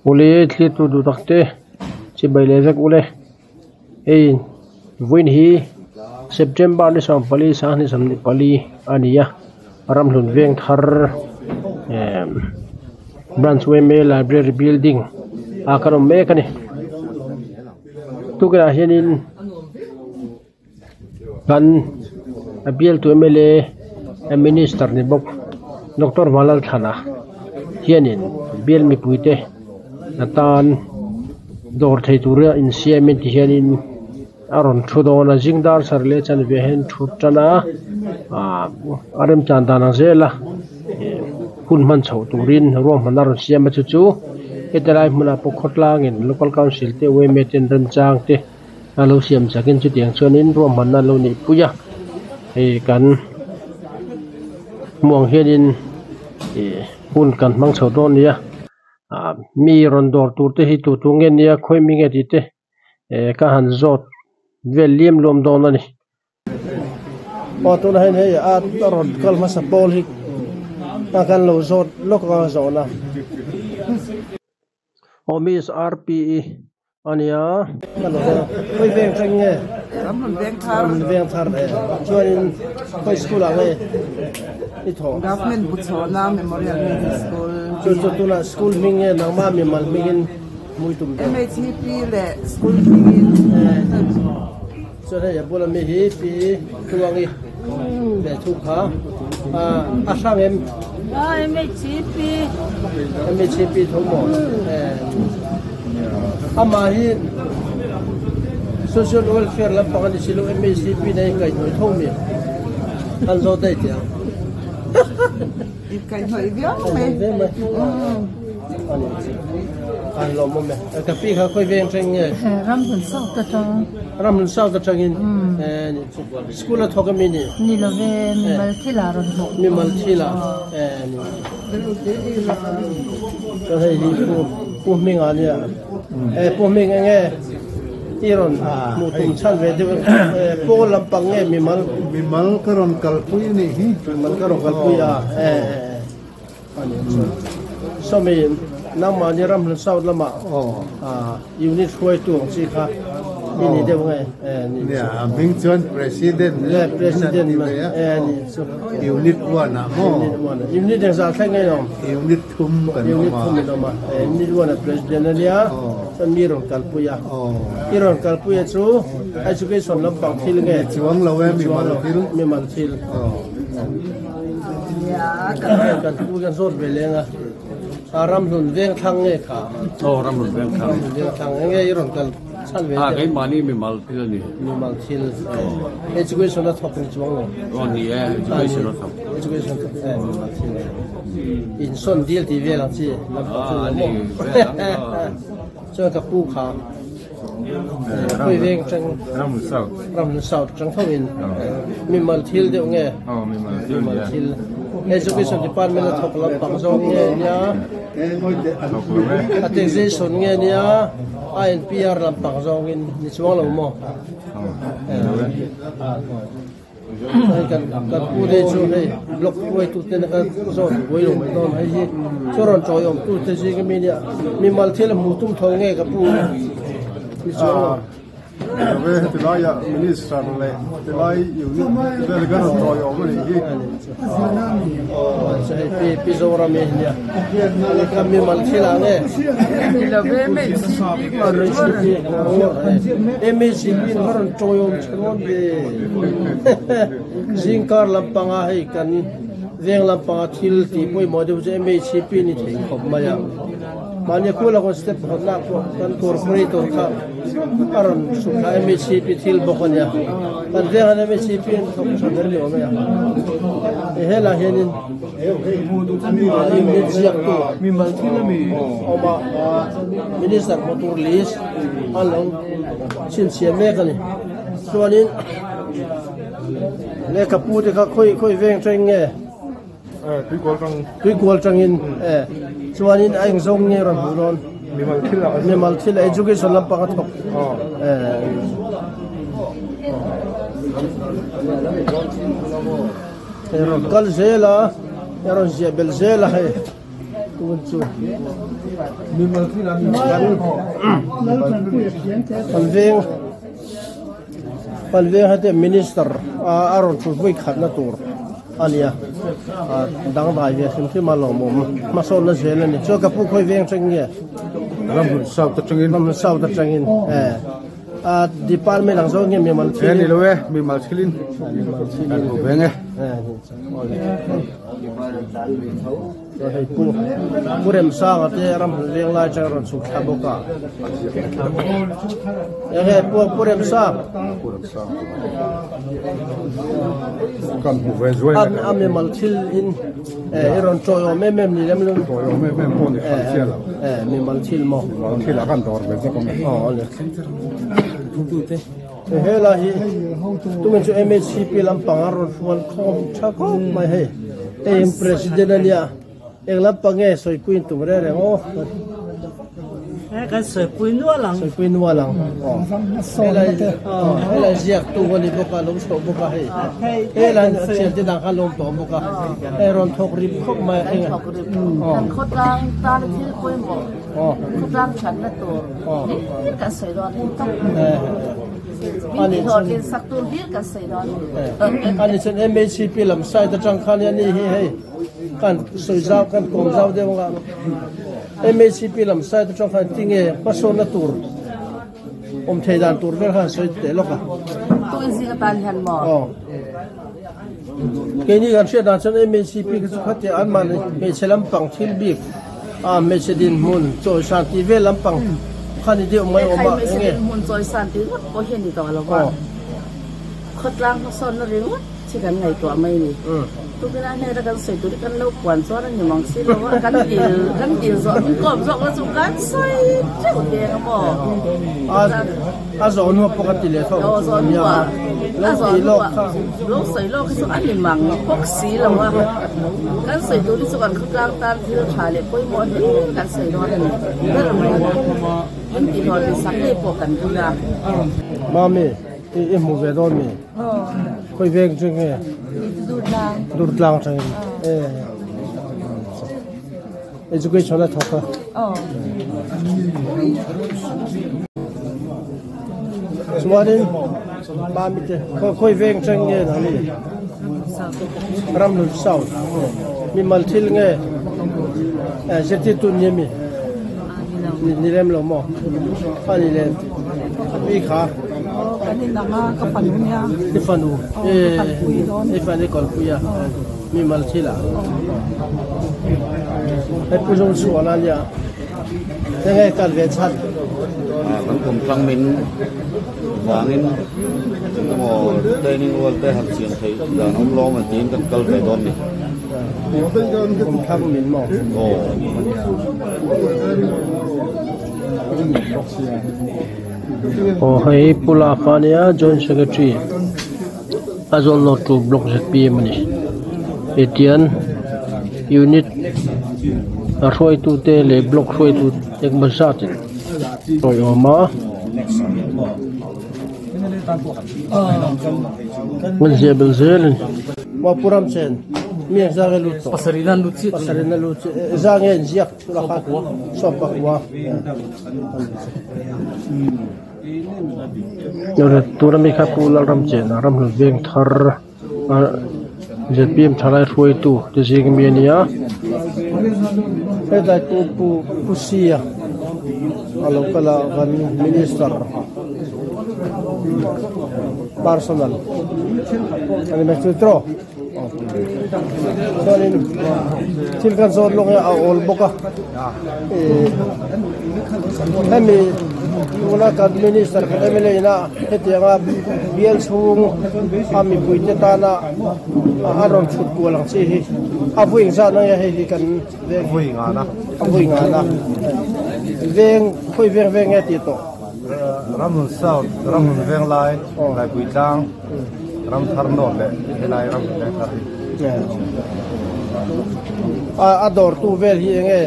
Ule thlir tur duh tak te chibai leh vek ule hei vawiin hi September ni 14 2024 a ni a Ramhlun veng thar ehh branch yma library building ah kan awm mek a ni tukverh ah hianin. Kan a bialtu mla minister ni bawk Doctor Vanlalthlana hianin bial mipuite atan dawr thei tura insiamin ti hianin a rawn thu dawn a zing dar sarih leh chanve ah hian thu tan a ah a remchan dan ang zel a ih hun hman chhoh turin ruahmanna a rawn siam a chu chu heti lai hmunah pawh khawtlangin local council te yma ten remchang te. A lo siam chakin chutiang chuanin ruahmanna a lo neih pui a hei kan hmuh ang hianin ih hun kan hmang chho dawn a nia ah mi rawn dawr tur te hi tu tu nge nia khawi mi nge tih te eh ka han zawt vel liam luam dawn a ni. Aw tunah hian hei a rawn kal hmasa pawl hi a kan lo zawt lawk a zawhna. Aw miss RPE a nia. Ka lo zawt a, khawi veng thleng nge? Ramhlun veng thar. Ramhlun veng thar e. Chuanin khawi school ah nge i thawh? Government Buchhawna Memorial Middle School. Chu chu tunah school hming nge nangmah mimal hmingin hmui tum deuh? MHP leh school hmingin. Chuan hei a bula mi hi pi Tluangi leh thu kha a hrang em? MHP. MHP tho maw? Amah hi social welfare lampang a ni si lo MHP nen a inkaihhnawih tho mi an zawt daih teh ang. Inkaihhnawih viau mai. An lawmawm e. Ka pi kha khawi veng thleng nge? Ramhlun South atang. Ramhlun South atangin school a thawk ami ni? Ni lo ve, mimal thil ah rawn hmuh. Mimal thil ah chuan hei hi pu pu Hminga nia. Pu Hming enge i rawn hmuh tum chhan ve deuh pawl lampang nge mimal? Mimal ka rawn kalpui a nih hi. Mimal ka rawn kalpui a. Sawmi nangmahni Ramhlun South lamah unit hruaitu ang chi kha i ni deuh nge? Nia, a hming chuan President Le President ma e ni chu. Unit 1 ah maw? Unit 1. Unit engzah thleng nge awm? Unit thum kan awm a. Unit thum in awm a. Unit 1 a President a nia, chuan mi rawn kalpui a. I rawn kalpui a chu Education lampang thil nge? Ni chuang lo e, mimal thil. Mimal thil. Kan pu kan zawt ve leng a, a Ramhlun veng thlang nge kha? Aw Ramhlun veng thlang. Ramhlun veng thlang enge i rawn kal chhan ve deuh? A keimahni mimal thil a ni. Mimal thil. Education a thawk ni chuang lo. Aw ni e, education a thawk. Education a thawk e, mimal thil. Insawn dil tih vel ang chi lampang chu ni lo maw? Chuan ka pu kha. Khawi veng tang Ramhlun South Ramhlun South tang tho in mimal thil deuh nge aw mimal thil mimal thil Education Department a thawk lampang zawk nge nia thawk lo e a taxation nge nia INPR lampang zawngin ni chuang lo maw Hei kan kan pu te chu hei block hruaitu te ka zawt buai lo mai dawn hei hi chu rawn tawiawm tu te zing ami nia mimal thil a hmu tum tho nge ka pu ni chuang lo. Ave heti laiah minister leh tilai unit vel ka rawn tawiawm a nih hi. Aw hei pi pi Zoram hi nia ka mimal thil ah nge. Ni lo ve MHCP ngawr ngawr. MHCP in va rawn tawiawm che rawn ve. Zingkar lampanga hei kan veng lampanga thil tih pawimawh deuh chu MHCP ni thei khawp mai a. Mahni khula kawn step pakhatna pawh kan corporator kha a rawn hruk thla MHCP thil bawk a nia. Kan vengah hian MHCP an thawk tha ber ni awm e a. Hei helaiah hianin unit ziaktu awm a, minister hmu tur list an lo chhinchhiah mek a ni. Chuanin lehkha pu te kha khawi khawi veng teng nge tuikual tangin e chuanin a eng zawng nge rawn hmuh dawn mimal thil ah mimal thil education lampang a thawk e hei rawn kal zel a hei rawn ziah belh zel a hei. Tun chu kan veng kan veng hete minister a rawn thut vawi khatna tur a nia dangdai ve hrim hrim a lawmawm hmasawnna zel a ni chuan ka pu khawi veng tang nge Ramhmun South atangin Ramhmun South atangin a department ang zawng nge mimal thil in ni lo e mimal thil in kan hmu veng e hei pu pu remsanga te ram veng lai tang rawn chhuk thla bawk a enge pu pu remsang pu remsang kan hmu ve zuai a mimal thil in i rawn tawi awm em em ni lem lem tawi awm em em pawh ni khan chiah lo mimal thil maw mimal thil a kan dawr ve zawk awm e aw le hela hi tukin chu MHCP lampang a rawn fual khawm tha khawp mai hei hei president ania eng lampang nge sawipui in tum reng reng aw Kan sawipui nual ang. Sawipui nual ang. Helai helai ziak tu a ni bawk a lo chhoh bawk a hei. Helai thian te dang kha lawm tawh bawk a. Hei rawn thawk rip khawp mai a. Thawk rip. Kan khawtlang tan thil pawimawh. Khawtlang thatna tur hlir kan sawi dawn a ni tawp. Min ti hlawhtlin sak tur hlir kan sawi dawn a ni. Ani chuan MHCP lam side atang khan hian hei hi hei kan sawi zau kan kawm zau deuh ang a. MHCP lam side atang khan tinge hmasawnna tur awm thei dan tur vel khan sawi teh lawk a. Tukin zing atan hian maw? Aw. Keini kan hriat dan chuan MHCP kha chu khatia an mahni hmeichhe lampang thil bik a hmeichhe dinhmun chawisan tih vel lampang kha ni deuh mai awm a enge. Hmeichhe dinhmun chawisan tih ngawt pawh hi a ni tawh lo va. Khawtlang hmasawnna ringawt Chi kan ngaihtuah mai ni. Tukin a hnena kan sawi tur hi kan lo puan chuan a ni mang si lo a, kan dil kan dil zawh min kawp zawk la chu kan sawi teuh deng a maw? A zawh hnuah pawh ka ti leh thawk Aw zawh hnuah a zawh hnuah lo sawi lawk hi chu a ni mang bawk si lo a, kan sawi tur hi chu kan khawtlang tan thil tha leh pawimawh hle kan sawi dawn a ni ber mai. Min tihhlawh tih sak ngei pawh kan ring a. Mami, i hmu ve dawn mi? Khawi veng chu nge? Durtlang. Durtlang tangin. Eh. Education a thawk a. Oh. Chuanin mami te khawi veng chang nge na ni? Ramhlun South. Mi mal thil nge? Eh, zirtir tun ni mi? Ni lem lo maw? Ani le. Pi kha. Kan in ang a, ka fanu nia. I fanu? I fanu i kalpui a, mi mal thil ah. Hei Pu Zawng Chhuan a nia, enge kal ve chhan? Kan kum tlang min vangin emaw training rual te han siam theih dan awm lawm a tiin kan kal ve dawn ni. Kum tlang min maw? Aw. Aw hei Pu Lapa ania Joint Secretary Aizawl North to Block zpm a ni hetian unit a hruaitute leh block hruaitu engemaw zatin tawiawm a an ziah belh zel a ni. Mi ang zang e lut tawh. Pasarih na lut chiah. Pasarih na lut chiah. Zang e inziak thul a kha. Sawmpakua. Tuna mi kha Pu Lalramchena Ramhlun Veng thar zpm thalai hruaitu te zing ami a nia. Hetlai Pu Pu Pu Sia a lo kal a kan minister personal a ni mai chu tiraw. Chuanin thil kan zawt lawk hi a awl bawk a ihh hemi tuna kan minister kan mla ina hetianga bial chhung a mipui te tana a rawn chhut kual ang chi hi a vui engzat na nge hei hi kan veng vui ngana a vui ngana veng khawi veng veng nge tih tawh Ramhmun South Ramhmun Venglai Laipui Tlang. Ram thar nawt leh helai ram veng thar hi. A dawrtu vel hi enge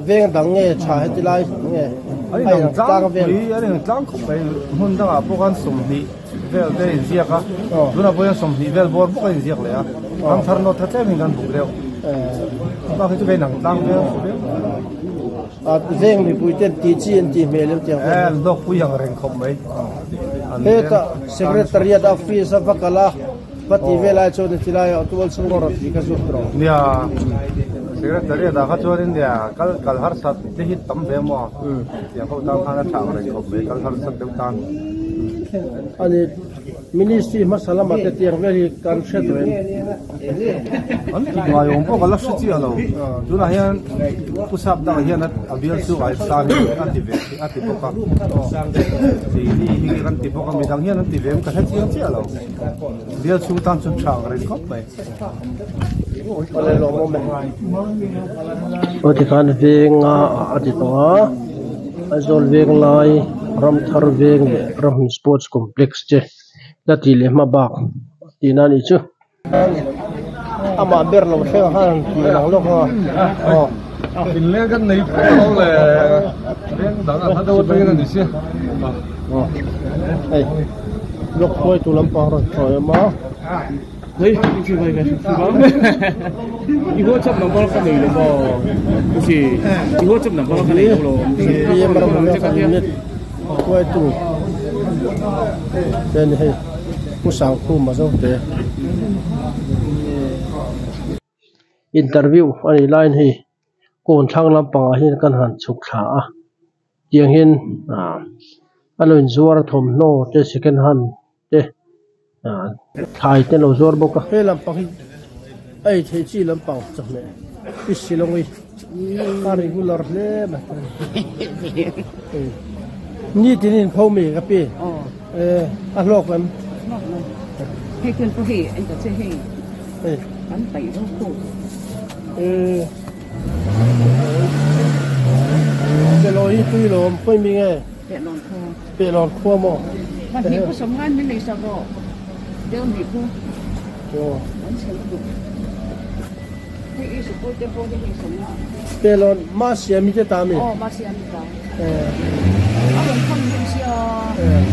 veng dang nge tha heti lai nge a inang tlangpui a inang tlang khawp mai hmun dangah pawh khan 20 vel te a inziak a tunah pawh hian 20 vel bawr bawk a inziak leh a ram thar nawt kha tlemin kan buk deuh. Bak hi chu vei nang tlang viau viau. A veng mipui ten tih chi an tih hmel em tiang Eh, lawk pui ang reng khawp mai. Heta secretariat office a va kal a, va tih vel ai chuan ti lai ah tual chhung a rawn tih kha chu rawh. Nia, secretariat ah kha chuanin nia kal kal harsat te hi tam ve maw? Tiang ho tan khan a tha ang reng khawp mai, kal harsat deuh tan. Ani Ministry hmasa lamah te tiang vel hi kan hre tawh em? An ti ngai awm pawh ka la hre chiah lo. Tunah hian Pu Sap dangah hian a bial chu a tan hi a ti ve a ti bawk a. Keini hi kan ti bawk a, midang hian an ti ve em ka hre chiang chiah lo. Bial chhung tan chu tha ang reng khawp mai. Aw tikhan venga ah a ti tawh a, Aizawl veng lai Ramthar veng leh Ramhun Sports Complex te la tih leh hma bak tihna a nih chu. Amah ber lo thleng khan han tih lang lawk a aw. Inleng kan nei phawt lo le veng dang a hla deuh atangin a ni si. Hei block hruaitu lampang rawn chawi awm a. Hei i vai ka hre i WhatsApp number ka nei lo maw si i WhatsApp number ka nei lo ZPM ram unit hruaitu te ni hei Pu Sangkhuma zo te interview a nih laiin hei kawn thlang lampangah hian kan han chhuk thla a tiang hian ah a lo inzuar a thawmhnaw te second hand te ah thlai te lo zuar bawk a. He lampang hi a ei theih chi lampang chawhmeh i Shillong i a regular hle mai ni tin in pho mi ka pi eh a hlawk em hei khian pawh hei engta che hei kan paih ro khawp eh Chelawi hi tui lawm khawi mi nge Pehlawn khua. Pehlawn khua maw? Pahnih khu sawmngan min nei sak rawh. Deuh hnih khu. Aw. An chhe lutuk. Hei i sikul te pawh hi hei sawmngan. Pehlawn Masiami te ta mi? Aw Masiami ta. Eh. A rawn khawn hnem sia. Eh.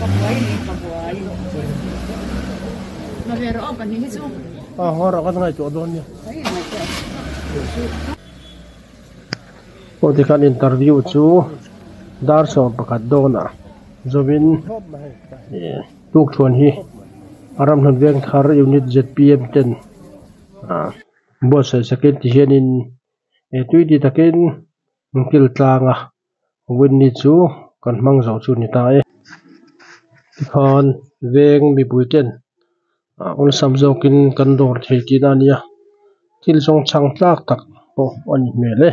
Ka buai ni ka buai. Na ve rawh aw pahnih hi chu. A haw rawh ka ngaihtuah dawn nia. Hei ngaihtuah. Aw tikhan interview chu dar 11 dawnah zawin ih tukthuan hi a ramhlun veng thar unit zpm ten ah buatsaih sakin ti hianin eh tui ti takin kil tlang a winni chu kan hmang zo chu ni ta e tikhan veng mipui ten ah awlsam zawkin kan dawr thei tihna a nia thil zawng chhang tlak tak pawh a ni hmel e.